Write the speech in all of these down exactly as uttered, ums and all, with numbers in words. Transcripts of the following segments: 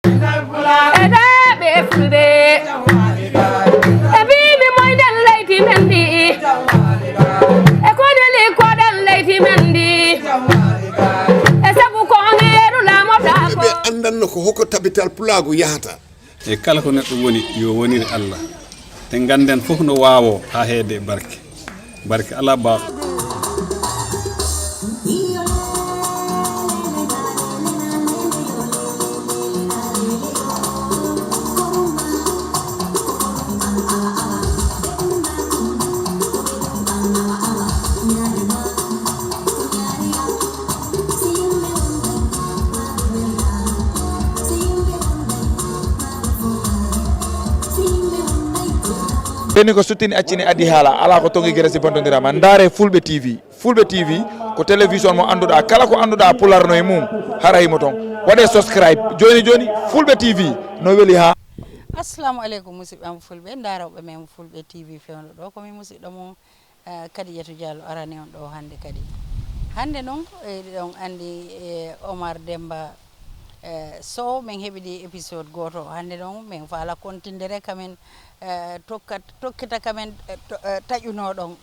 Ede ɓe fulɓe e mbimi moyɗen leydi men ndi, e koneli koɗen leydi men ndi, e sabu ko on heeru laamoɗa ko. Ɓe anndanno ko hoko tabital pulaagu yahata. E kala ko neɗɗo woni, yo wonir Allah. Te ngannden fof no waawoo haa heede e barke. Barke alaa baawɗo. Ɓenni ko suttini accini addi haala, alaa ko tongi gere si bontondirama. Ndaare Fulɓe T V. Fulɓe T V ko télévision mo annduɗaa, kala ko annduɗaa Pulaar no e mum, hara himo toon. Waɗee subscribe jooni jooni, Fulɓe T V no weli haa. Assalamu aleykum musidɓe am fulɓe, ndaarooɓe men Fulɓe T V fewndo ɗo, ko min musidɗo mon, eh, Kadijatu Diallo arani on ɗo hannde kadi. Hannde noon, eɗon anndi, eh, Omar Demba, eh, Sow, min heɓidi épisode gooto. Hannde noon, min faala kontinde rek, kamin, eh, tokkat-, tokkita kamin, eh, to-, eh, taƴunoo ɗon.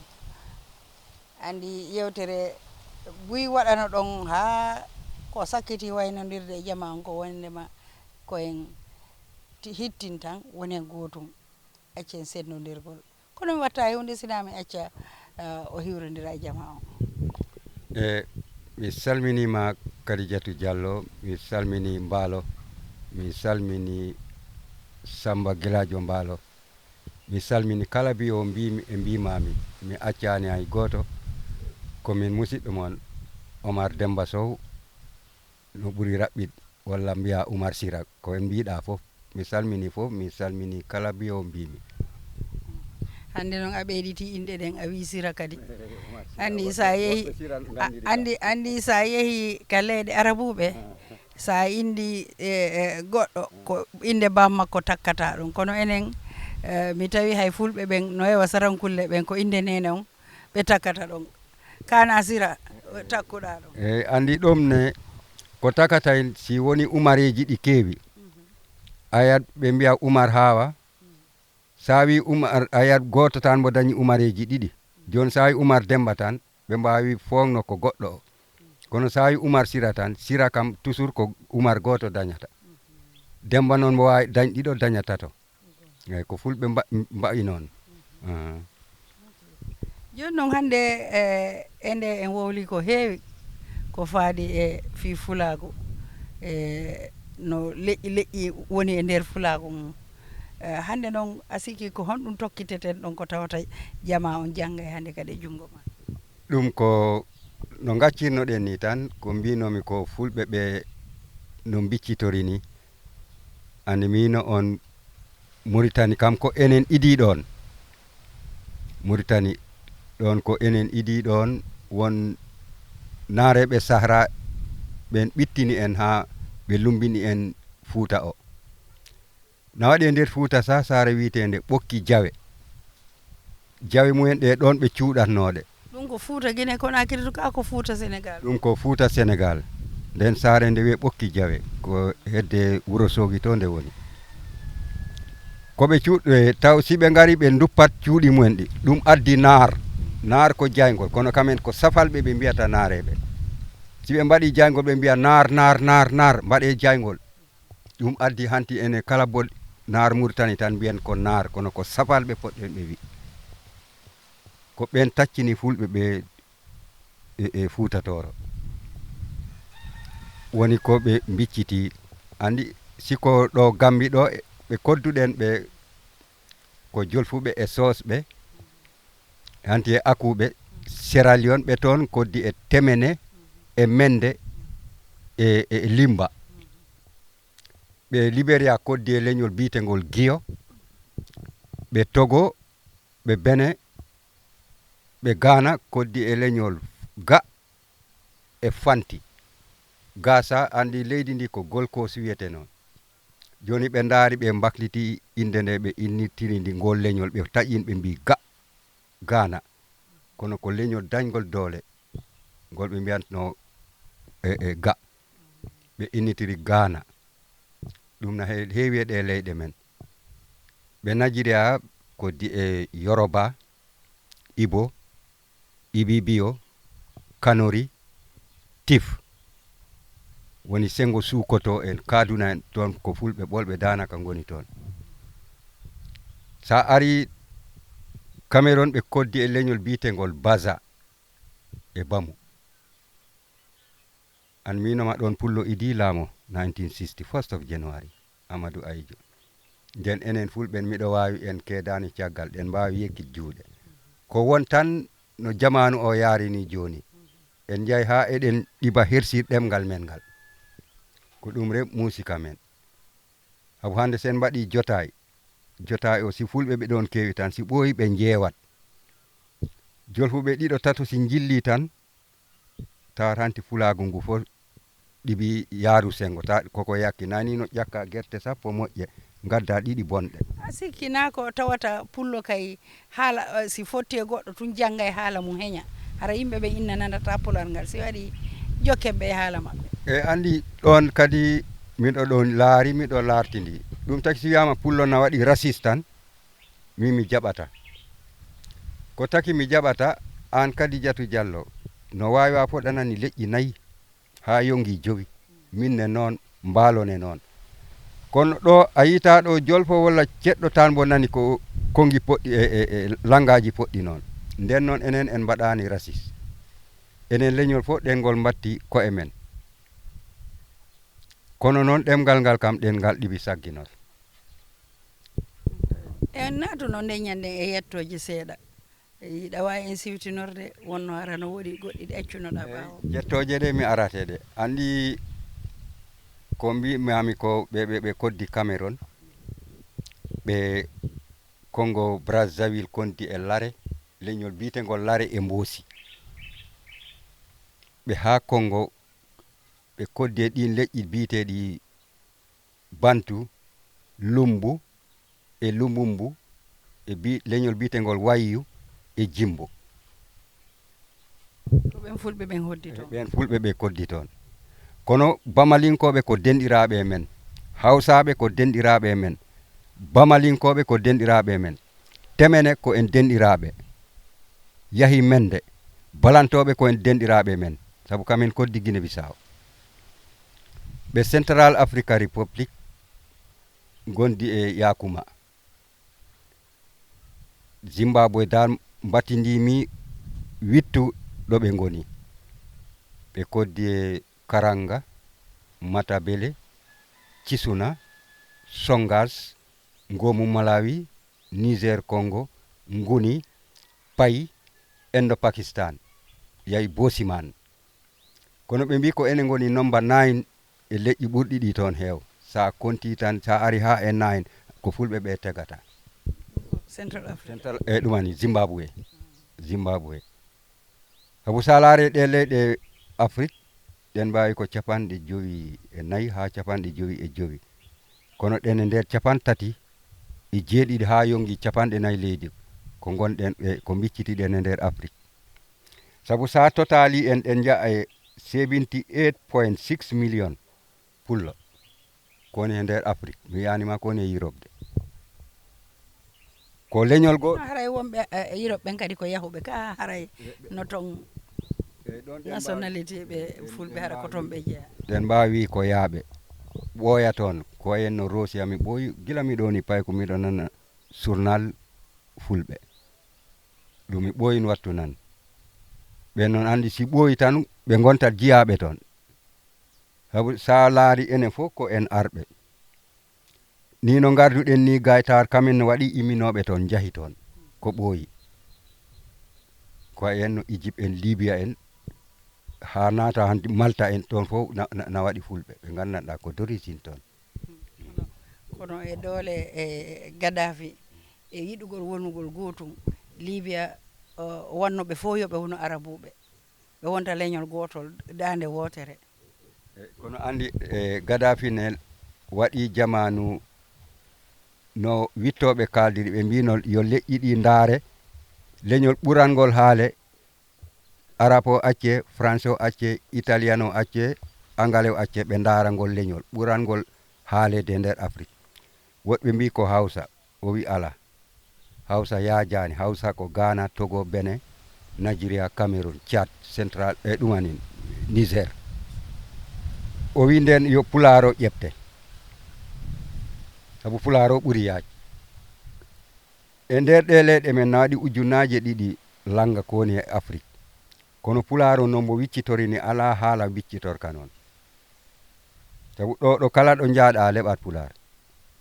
Anndi yewtere buy waɗano ɗon haa ko sakkiti waynondirde e jama on, ko wonde ma ko en ti-, hittin tan, wonen gootum, accen sennondirgol. Kono mi watta e huunde sinaa mi acca, eh, o hiwrondira e jama on. E mi salminiima Kadijatu Diallo, mi salmini Mbaalo, mi salmini Sammba Gilaajo Mbaalo, mi salmini kala mbiyo mbiimi e mbiimaami, mi accaani hay gooto, ko min musiɗɗo mon Omar Demmba Sow, no ɓuri raɓɓiɗ walla mbiya Umar Sira, ko en mbiɗa fof. Mi salmini fof, mi salmini kala mbiyo mbiimi. Hannde noon a ɓeyditi inɗe ɗen, a wii Sira kadi. Anndi so a yehi, anndi, anndi so a yehi ka leyɗe arabuɓe, so a inndi, e, e, goɗɗo, ko innde baam makko takkata ɗum. Kono enen, e, mi tawi hay fulɓe ɓen no ewa sarankulle ɓen, ko innde neene on ɓe takkata ɗon. Kana Sira, takkuɗa ɗon. Eyi, anndi ɗum ne, ko takata en, si woni umareeji ɗi keewi. A yiyat ɓe mbiya Umar Haawa, so a wii Umar, a yiyat gooto tan mbo dañi umareeji ɗiɗi. Jooni so a wii Umar Demmba tan, ɓe mbaawi foogno ko goɗɗo o. Kono so a wii Umar Sira tan, Sira kam toujours ko Umar gooto dañata. Demmba noon mbo waawi dañ ɗiɗo, daña tato. Eyi, ko fulɓe mba-, mba'i noon. Ah. Jooni noon hannde, e, e nde en wowli ko heewi, ko faadi e fii fulaagu, e no leƴƴi leƴƴi woni e nder fulaagu mum. E, hannde noon a sikki ko honɗum tokkiteten ɗon ko tawata jama on jannga e hannde kadi e junngo ma? Ɗum ko no ngaccirnoɗen nii tan, ko mbiinoomi ko fulɓe ɓe no mbiccitori nii. Anndi miino on Muritani kam ko enen idii ɗoon. Muritani ɗoon ko enen idii ɗoon, won naareeɓe Sahra ɓeen ɓittini en haa ɓe lummbini en Fuuta o. Na waɗi e nder Fuuta sah saare wiyeteende Ɓokki Jawe. Jawe mumen ɗe ɗoon ɓe cuuɗatnoo ɗe. Ɗum ko Fuuta Gine Konakiri ka ko Fuuta Senegaal? Ɗum ko Fuuta Senegaal. Ndeen saare nde wiyee Ɓokki Jawe, ko hedde Wuro Soogi to nde woni. Ko ɓe cuuɗ-, e, taw si ɓe ngarii ɓe nduppat cuuɗi mumen ɗi. Ɗum addi naar. Naar ko jayngol, kono kamen ko safalɓe ɓe mbiyata naareeɓe. Si ɓe mbaɗii jayngol ɓe mbiya naar, naar, naar, naar, mbaɗee jayngol. Ɗum addi hanti enen kala mbo naar Muritani tan mbiyen ko naar, kono ko safalɓe poɗɗen ɓe wi. Ko ɓeen taccini fulɓe ɓe e, e Fuuta Tooro. Woni ko ɓe mbicciti. Anndi si ko ɗo Gammbi ɗo ɓe kodduɗen ɓe ko Jolfuɓe e Soosɓe, hanti e Akuuɓe, Sierra Leone ɓe toon koddi e Temene e Mende e, e Limba. Ɓe Liberia koddi e leñol biyetengol Giyo, ɓe Togo, ɓe Benin, ɓe Ghana koddi e leñol Ga e Fanti. Ga sa anndi leydi ndi ko Gold Coast wiyetee noon. Jooni ɓe ndaari ɓe mbakliti innde nde ɓe innirtiri ndi ngol leñol, ɓe taƴin ɓe mbii Ga, Ghana. Kono ko leñol dañgol doole ngol ɓe mbiyatnoo e, e Ga. Ɓe innitiri Gaana. Ɗum na he-, heewi e ɗee leyɗe men. Ɓe Najeriya ko di e Yoroba, Ibo, Ibibio, Kanori, Tif. Woni Sengo Sukoto en, Kaduna en, toon ko Fulɓe ɓolɓe daanaka ngoni toon. Sa ari Cameroon, ɓe koddi e leñol biyetengol Baza e Bamu. An miinoma ɗoon Pullo Idi Laamo, nineteen sixty, first of January, Amadou Ahidjo. Nden enen Fulɓe en, miɗo waawi en keedaani caggal, ɗen mbaawi yekkit juuɗe. Ko won tan no jamaanu o yaari ni jooni. En njahi haa eɗen ɗiba hersir ɗemngal men ngal. Ko ɗum re muusi ka men. Sabu hannde sen mbaɗi jotaay, jotaay o si Fulɓe ɓe ɗoon keewi tan, si ɓooyi ɓe njeewat. Jolfuɓe ɗiɗo tato si njilli tan, tawata hanti fulaagu ngu fof ɗibi yaaru Sengo, ta koko yakki. Nani no ƴakka gerte sappo moƴƴe, ngadda ɗiɗi bonɗe. A sikki na ko tawata Pullo kay haala, eh, si fotti e goɗɗo tun jannga e haala mum heña. Hara yimɓe ɓe inna nanata Pular ngal, si waɗi jokken ɓe e haala maɓɓe. E anndi ɗoon kadi miɗo ɗoon laari, miɗo laartindi. Ɗum taki si wiyaama Pullo na waɗi raciste tan, min mi jaɓata. Ko taki mi jaɓata, aan Kadijatu Jallo, no waawi wa fof ɗanani leƴƴi nayi haa yongi jowi. Min ne noon, mbaalo ne noon. Kono ɗo a yiita ɗo jolfo walla ceɗɗo tan mbo nani ko kongi poɗɗi e, e, e lanngaaji poɗɗi noon. Nden noon enen en mbaɗaani rasis. Enen leñol fof ɗen ngol mbatti ko'e men. Kono noon ɗemngal ngal kam ɗen ngal ɗibi sagginol. En naatuno nde ñande e yettooje seeɗa. Yiɗa waawi en siwtinorde, wonno hara no woodi goɗɗi ɗi accunoɗaa ɓaawo? Jettooje ɗe mi arate ɗe. Anndi ko mbiimi ko ɓe, ɓe, ɓe koddi Cameroon, ɓe Congo Brazzaville kondi e Lare, leñol biyetengol Lare e Mboosi. Ɓe haa Congo, ɓe koddi e ɗiin leƴƴi biyeteeɗi Bantu, Lumbu e Lumbumbu, e bi-, leñol biyetengol Wayyu e Jimbo. Ko ɓen Fulɓe ɓen hoddi toon? Ɓen Fulɓe ɓe koddi toon. Kono Bamalinkooɓe ko denɗiraaɓe e men, Hawsaaɓe ko denɗiraaɓe e men, Bamalinkooɓe ko denɗiraaɓe e men, Temene ko en denɗiraaɓe, Yahi Mende, Balantooɓe ko en denɗiraaɓe e men, sabu kamen koddi Guinée Bissau. Ɓe Central Africa Republic ngondi e Yakuma. Zimbabwe dal mbatindimi wittu ɗo ɓe ngoni. Ɓe koddi e Karanga, Matabele, Kisuna, Songas, Ngomu Malawi, Niger Congo, Nguni, Pay, Indo Pakistan, yahi Bosiman. Kono ɓe mbii ko enen ngoni nomba nine e leƴƴi ɓurɗi ɗi toon heew. Sa konti tan, sa ari haa e nine, ko Fulɓe ɓe tegata. Central Africa. Central, e ɗumani Zimbabwe. Zimbabwe. Sabu sa laare ɗe leyɗe Afrik, ɗen mbaawi ko capanɗe jowi e nayi haa capanɗe jowi e jowi. Kono ɗen e nder capanɗe tati e jeeɗiɗi haa yongi capanɗe nayi leydi, ko ngonɗen, e ko mbiccitiɗen e nder Afrik. Sabu sa totali en, ɗen njaha e seventy-eight point six million Pullo. Ko woni e nder Afrik, mi wiyaani ma ko woni e Europe de. Ko leñol goo. Haray wonɓe, eh, Europe ɓen kadi ko yahuɓe ka, haray no ton. Eh, ɗon ɗen mbaawi, nationalité ɓe ɗen, Fulɓe, ɗen hara ko mbaawi, ton ɓe jeyaa. Ɗen mbaawi ko yaaɓe. Ɓooya toon, ko wayen no Roosi, ami ɓooyi, gila miɗo woni pay ko miɗo nana journal Fulɓe. Ɗum mi ɓooyi no wattu nan. Ɓen noon anndi si ɓooyi tan, ɓe ngontat jiyaaɓe toon. Sabu sa laari enen fof ko en arɓe. Ni no ngarduɗen ni, gaytaar kamen no waɗi imminooɓe toon, njahi toon. Ko ɓooyi. Ko wayi en no Égypte en, Libya en, haa naata hanti Malta en, toon fof na, na, na waɗi Fulɓe. Ɓe nganndanɗaa ko d'origine toon. Kono, kono e doole e Gaddafi, e yiɗugol wonugol gootum, Libya, o, o wanno ɓe fof yo ɓe wonu Arabuuɓe. Ɓe wonta leñol gootol, daande wootere. E, kono anndi, e, Gaddafi ne waɗi jamaanu no wittooɓe kaaldiri, ɓe mbino yo leƴƴi ɗi ndaare, leñol ɓurangol haale, Arab o acce, Français o acce, Italien o acce, Angale o acce, ɓe ndaara ngol leñol ɓurangol haaleede e nder Afrik. Woɗɓe mbii ko Hawsa, o wi alaa. Hawsa yaajaani, Hawsa ko Ghana, Togo, Benin, Nigeria, Cameroun, Tchad, Central, e ɗumanin, Niger. O wi ndeen yo Pulaar o ƴepte, sabu Pulaar o ɓuri yaaj. E nder ɗee leyɗe men na waɗi ujunnaaje ɗiɗi lannga ko woni e Afrik. Kono Pulaar o no mbo wiccitori ni alaa haala wiccitorka noon. Sabu ɗo, ɗo kala ɗo njaaɗa a leɓat Pulaar.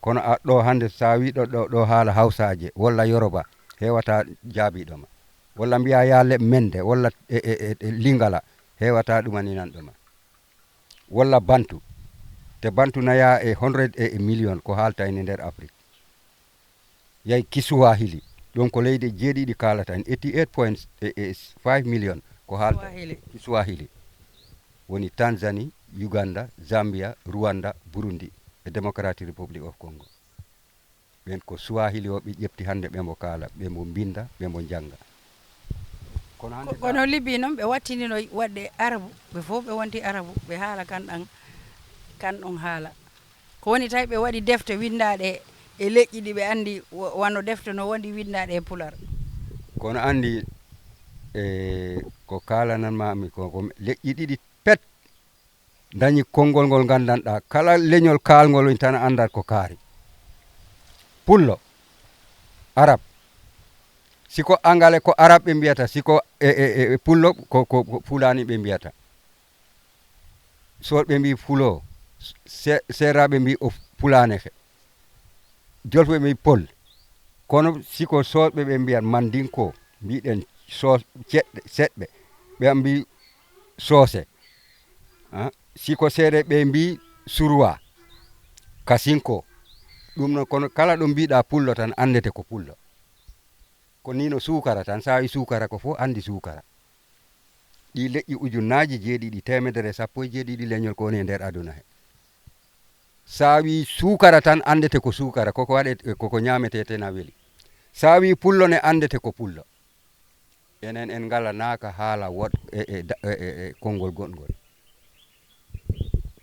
Kono a ɗo hannde so a wi ɗo, ɗo, ɗo haala Hawsaaje walla Yoroba heewata jaabiiɗo ma. Walla mbiya ya leɓ Mende walla e, e, e, e Lingala heewata ɗumaninanɗo ma. Walla Bantu. Te Bantu na yaa e hundred e, e million ko haalta ene nder Afrik. Yahi Kiswahili. Ɗum ko leyɗe jeeɗiɗi kaalata en. Eighty-eight point five million ko haalta Kiswahili. Kiswahili. Woni Tanzanie, Uganda, Zambia, Rwanda, Burundi e Democratic Republic of Congo. Ɓen ko Swahili o ɓe ƴefti hannde ɓe mbo kaala, ɓe mbo mbinnda, ɓe mbo njannga. Kono hannde Ko- kono Libi noon ɓe wattinino waɗde Arabu, ɓe fof ɓe wonti Arabu, ɓe haala kan ɗan, kan ɗon haala. Ko woni tawi ɓe waɗi defte winndaaɗe e leƴƴi ɗi ɓe anndi, wa- wano defte no wondi winndaaɗe e Pular. Kono anndi e ko kaalananmaami ko, ko leƴƴi ɗiɗi pet dañi konngol ngol nganndanɗaa. Kala leñol kaalngol woni tan anndat ko kaari. Pullo, Arab. Si ko Angale ko Arab ɓe mbiyata, si ko e, e, e, e Pullo ko, ko, ko Pulaani ɓe mbiyata. Sool ɓe mbii Fulo, se- Seeraaɓe mbii o Pulaaneke. Jolfuɓe mbii Pol. Kono si ko soosɓe ɓe mbiyat Mandinko, mbiɗen soos ceɗɗe seɗɓe, ɓe mbii Soose. Ah, si ko Seereeɓe mbii Suruwa, Kasinko. Ɗum noon kono kala ɗo mbiɗa Pullo tan anndete ko Pullo. Ko ni no suukara tan, so a wi suukara ko fof anndi suukara. Ɗi leƴƴi ujunnaaji jeeɗiɗi teemedere e sappo e jeeɗiɗi leñol ko woni e nder aduna he. So a wi suukara tan anndete ko suukara, koko waɗe, koko ñaametee te na weli. So a wi Pullo ne anndete ko Pullo. Enen en ngala naaka haala woɗ e, e, da- e, e, e konngol goɗngol.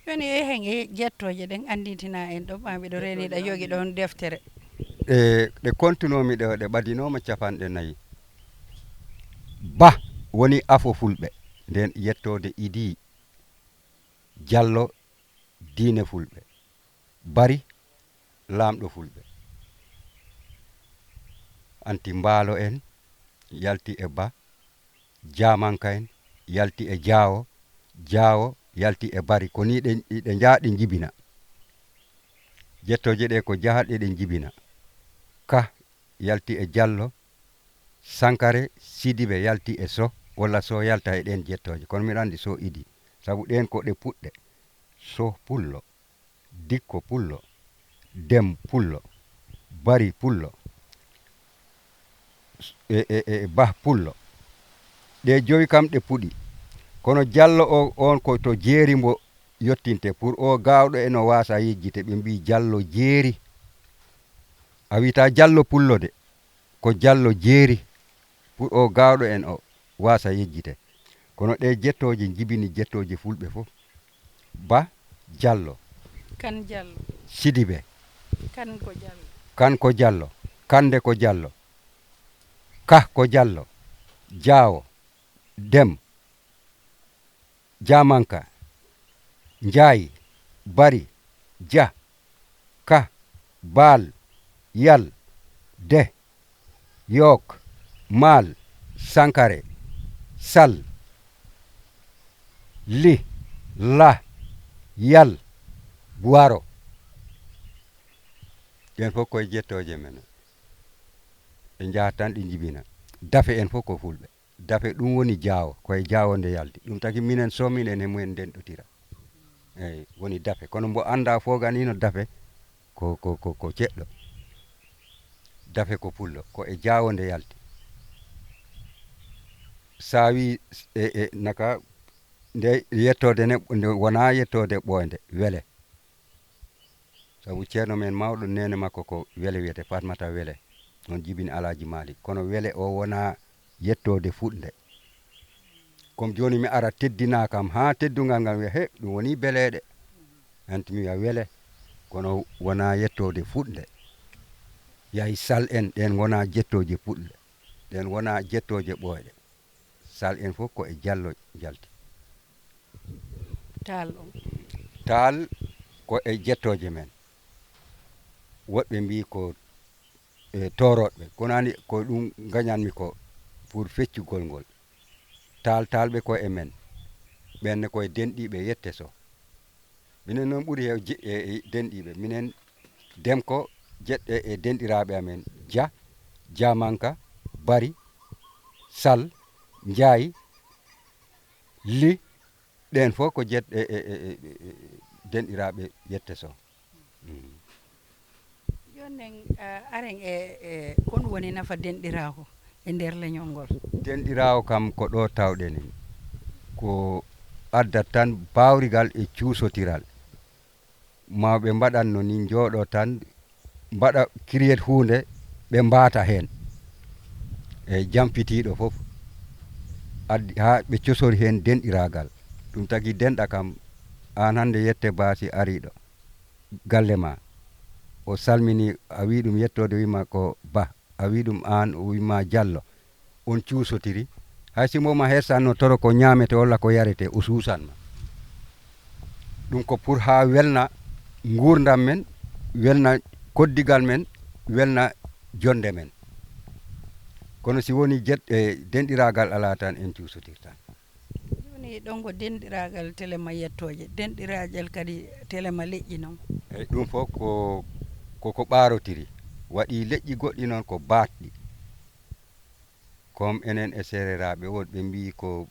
Jooni e hen e jettooje ɗen annditina en ɗo, maa mbiɗo reeniɗa yogi ɗon deftere. E ɗe kontunoomi ɗo, ɗe ɓadinooma capanɗe nayi. Ba woni afo fulɓe. Nden yettoode Idi Jallo diine fulɓe. Bari laamɗo fulɓe. Anti Mbaalo en yalti e Ba, Jaamanka en yalti e Jaawo, Jaawo yalti e Bari. Ko ni ɗe, ɗe njaa ɗe njibina. Jettooje ɗe ko jahaɗe ɗe njibina. Ka yalti e Jallo, Sankare, Sidibe yalti e Soh, walla Soh yalta e ɗeen jettooje. Kono miɗo anndi Soh Idi, sabu ɗeen ko ɗe puɗɗe. Soh Pullo, Dikko Pullo, Dem Pullo, Bari Pullo, e, e, e Bah Pullo. Ɗe jowi kam ɗe puɗi. Kono Jallo o, on ko to jeeri mbo yottinte. Pour o gaawɗo e no waasa yejjite, ɓe mbii Jallo jeeri. A wiytaa Jallo Pullo de, ko Jallo jeeri. Pour o gaawɗo en o waasa yejjite. Kono ɗe jettooje njibini jettooje fulɓe fof. Ba Jallo. Kan Jallo. Sidibe. Kan ko Jallo. Kan ko Jallo. Kande ko Jallo. Kah ko Jallo. Jaawo. Dem. Jaamanka. Njaay. Bari. Jah. Kah. Baal. Yal. Deh. Yook. Maal. Sankare. Sal. Li. Lah. Yal. Buwaro. Ɗen fof koye jettooje men. Ɓe njahat tan ɗi njibina. Dafe en fof ko fulɓe. Dafe ɗum woni Jaawo, ko e Jaawo nde yalti. Ɗum taki minen Soh minen e mumen ndenɗotira. Eey, woni Dafe. Kono mbo anndaa fooganiino Dafe ko, ko, ko, ko ceɗɗo. Dafe ko Pullo, ko e Jaawo nde yalti. So a wii e, e naka, nde yettoode ne, nde wonaa yettoode ɓooynde, wele. Sabu ceerno men mawɗo, neene makko ko Wele wiyetee, Fatmata Wele, on jibini Alaaji Maalik. Kono Wele o wonaa yettoode fuɗnde. Comme jooni mi ara teddinaa kam haa teddungal ngal wiya, "He, ɗum wonii beleeɗe." Hanti mi wiya, "Wele." Kono wonaa yettoode fuɗnde. Yahi sal en, ɗeen wonaa jettooje puɗle. Ɗeen wonaa jettooje ɓooyɗe. Sal en fof ko e jallo njalti. Taal on. Taal ko e jettooje men. Woɗɓe mbii ko e toorooɗɓe. Kono ani ko ɗum ngañanmi ko pour feccugol ngol. Taal taalɓe ko e men. Ɓenne ko e denɗiiɓe yette so. Minen noon ɓuri heew je- e e denɗiiɓe. Minen Demko jeɗɗe e denɗiraaɓe amen Dia, Diamanka, Bari, Sal, Ndiaye, Ly, ɗeen fof ko jeɗɗe e e- e- e- e- denɗiraaɓe yette so. Mm. Jooni nen, eh, aren e e kon woni nafa denɗiraaku e nder leñol ngol? Denɗiraawo kam ko ɗo tawɗen en. Ko addat tan baawrigal e cuusotiral. Mawɓe mbaɗatno ni njooɗo tan mbaɗa kiriyet huunde ɓe mbaata heen. E jampitiiɗo fof addi haa ɓe cosori heen denɗiraagal. Ɗum tagi denɗa kam aan hannde yette baasi ariiɗo galle ma. O salmini a wii ɗum yettoode wii ma ko ba. A wii ɗum aan o wii ma jallo. On cuusotiri. Hay si mo ma hersanno toro ko ñaamete walla ko yarete o suusan ma. Ɗum ko pour haa welna nguurndam men, welna koddigal men, welna jonnde men. Kono si woni jet e denɗiraagal alaa tan en cuusotirtan. Jooni ɗon ko denɗiraagal telema yettooje, denɗiraagal kadi telema leƴƴi noon. Eyi ɗum fof ko koko ɓaarotiri. Waɗi leƴƴi goɗɗi noon ko baatɗi. Comme enen e seereraaɓe woɗɓe mbii ko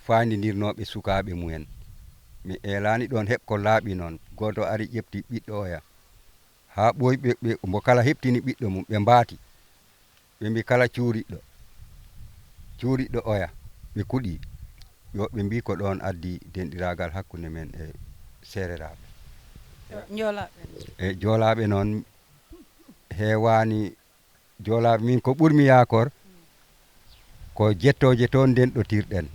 faandindirnooɓe sukaaɓe mumen. Mi eelaani ɗoon heɓ ko laaɓi noon. Gooto ari ƴefti ɓiɗɗo oya. Haa ɓooyi ɓe ɓe mbo kala heɓtini ɓiɗɗo mum ɓe mbaati. Ɓe mbii kala cuuriɗɗo cuuriɗɗo oya ɓe kuɗii. Yo ɓe mbii ko ɗoon addi denɗiraagal hakkunde men e seereraaɓe. Njoolaaɓe. E joolaaɓe noon heewaani. Joolaaɓe min ko ɓurmi yaakor ko jettooje toon ndenɗotirɗen.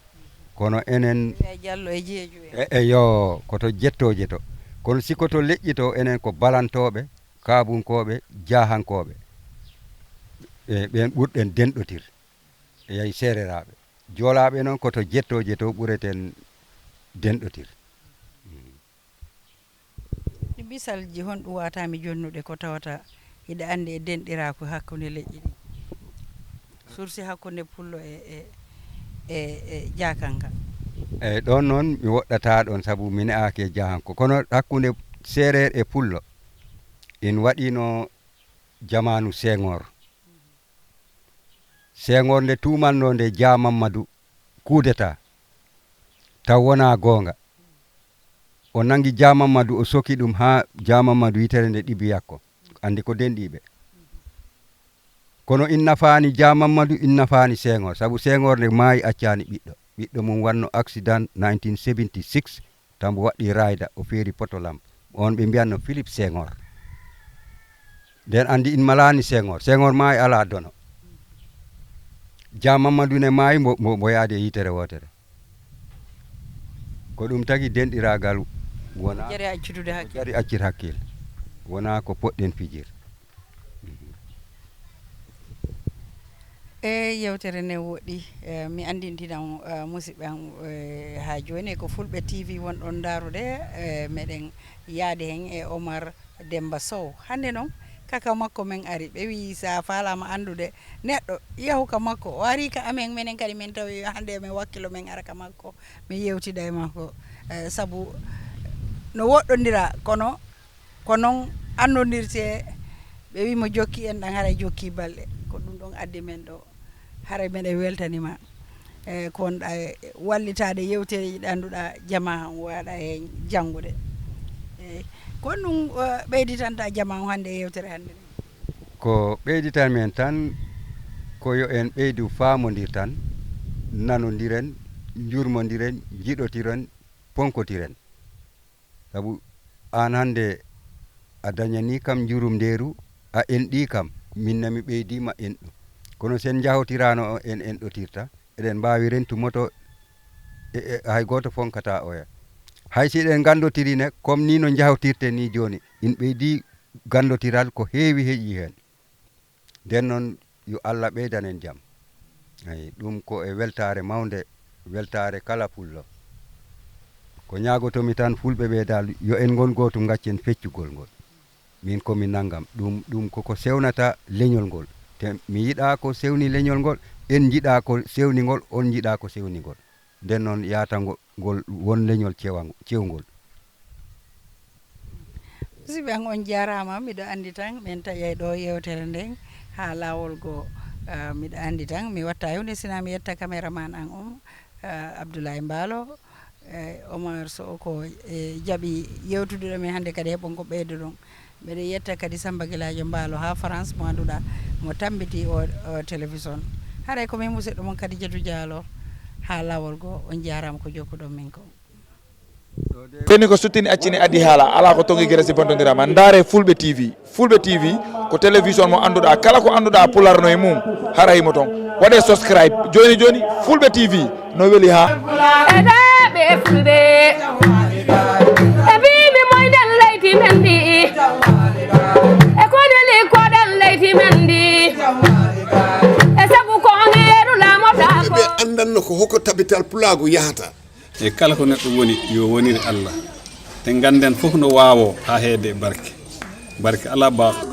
Kono enen Wiya jallo e jeeju en. e e yo koto jettooje to. Kono si koto leƴƴi to enen ko balantooɓe, kaabunkooɓe, jaahankooɓe. E ɓeen ɓurɗen denɗotir. Eyi seereraaɓe. Joolaaɓe noon koto jettooje to ɓureten denɗotir. Ɗi misalji honɗum waawtaa-mi jonnude ko tawata hiɗa anndi e denɗiraaku hakkunde leƴƴi ɗi? Sursi hakkunde pullo e e e e jaakanka. Eyi ɗoon noon mi woɗɗataa ɗoon sabu mi ne'aaki e jaahanko kono hakkunde seereer e pullo in waɗiino jamaanu Senghor. Senghor nde tuumalnoo nde Jah Mamadou kuudeta taw wonaa goonga. O nanngi Jah Mamadou o soki ɗum haa Jah Mamadou yitere nde ɗibi yakko. Anndi ko denɗiiɓe. Kono in nafaani Jah Mamadou in nafaani Senghor sabu Senghor nde maayi accaani ɓiɗɗo. Ɓiɗɗo mum waɗno accident nineteen seventy-six tambo waɗɗi rayda o feeri poto lamp. On ɓe mbiyanno Philippe Senghor. Nden anndi in malaani Senghor. Senghor maayi alaa dono. Jah Mamadou ne maayi mbo mbo mbo yaadi e yitere wootere. Ko ɗum tagi denɗiraagal wona Jari accutude hakkille. Jari accir hakkille. Wona ko poɗɗen fijir. E yewtere nde woɗɗi, eh, mi anndintinan eh, musidɓe am eh, haa jooni ko Fulɓe T V wonɗon ndaarude, eh, meɗen yaade heen e Omar Demba Sow. Hannde noon kaka makko men ari, ɓe wii sa faalaama anndude neɗɗo yahu ka makko, o ari ka amen menen kadi min tawi hannde emen wakkilo men ara ka makko min yewtida e makko. Eh, sabu no woɗɗondira kono ko noon annondirtee. Ɓe wii mo jokki enɗan haray jokki balɗe, ko ɗum ɗon addi men ɗo. Haray meɗen weltanii ma e ko wonɗa e wallitaade yewtereeji ɗi annduɗa jamaa on waaɗa heen janngude. Eyi ko honɗum ɓeyditanta jamaa on hannde e yewtere hannde nde? Ko ɓeyditan men tan ko yo en ɓeydu faamondirtan, nanondiren, njurmondiren, njiɗotiren, ponkotiren. Sabu aan hannde a dañanii kam njurumndeeru, a enɗii kam, miin ne mi ɓeydii ma enɗu. Kono so en njahotiraano en enɗotirta, eɗen mbaawi rentu moto e e hay gooto fonkataa oya. Hay si eɗen nganndotiri ne, comme ni no njahtirten ni jooni, in ɓeydi ganndotiral ko heewi heƴi heen. Nden noon, yo Allah ɓeydan en jam. Eyi, ɗum ko e weltaare mawnde, weltaare kala pullo. Ko ñaagotomi tan fulɓe ɓe dal, yo en ngon gootum, ngaccen feccugol ngol. Min ko mi nanngam, ɗum, ɗum koko sewnata leñol ngol. Te mi yiɗaa ko sewni leñol ngol, en njiɗaa ko sewni ngol, on njiɗaa ko sewni ngol. Nden noon, yaata ngo-, ngol won leñol cewa-, cewngol. Musidɓe am, on jaaraama. Miɗo anndi tan min taƴay ɗo yeewtere nden haa laawol goo. Ah, miɗo anndi tan mi watta huunde sinaa mi yetta cameraman am on, ah, Abdoulaye Mbaalo, eh, Omar Sow ko, eh, jaɓi yewtude ɗo min hannde, kadi heɓon ko ɓeydo ɗon. Mbeɗa yetta kadi Samba Gilaajo Mbaalo haa France, mo annduɗaa mo tammbiti o, o télévision. Haray ko min musidɗo mon Kadijatou Diallo haa laawol goo. On jaaraama ko jokkuɗon min ko. Ɓenni ko suttini accini addi haala, alaa ko tongi gere si bontondirama. Ndaare Fulɓe T V. Fulɓe T V ko télévision mo annduɗaa, kala ko annduɗaa Pulaar no e mum, hara himo toon. Waɗee subscribe jooni jooni, Fulɓe T V no weli haa. Eɗe ɓe Fulɓe e mbiimi moyɗen leydi men ndi, e ko neli koɗen leydi men ndi, e sabu ko on yeru laamoɗaa ko. Ɓe anndanno ko hoko tabital pulaagu yahata. E kala ko neɗɗo woni, yo wonir Allah. Te ngannden fof no waawoo haa heede e barke. Barke alaa baawɗo.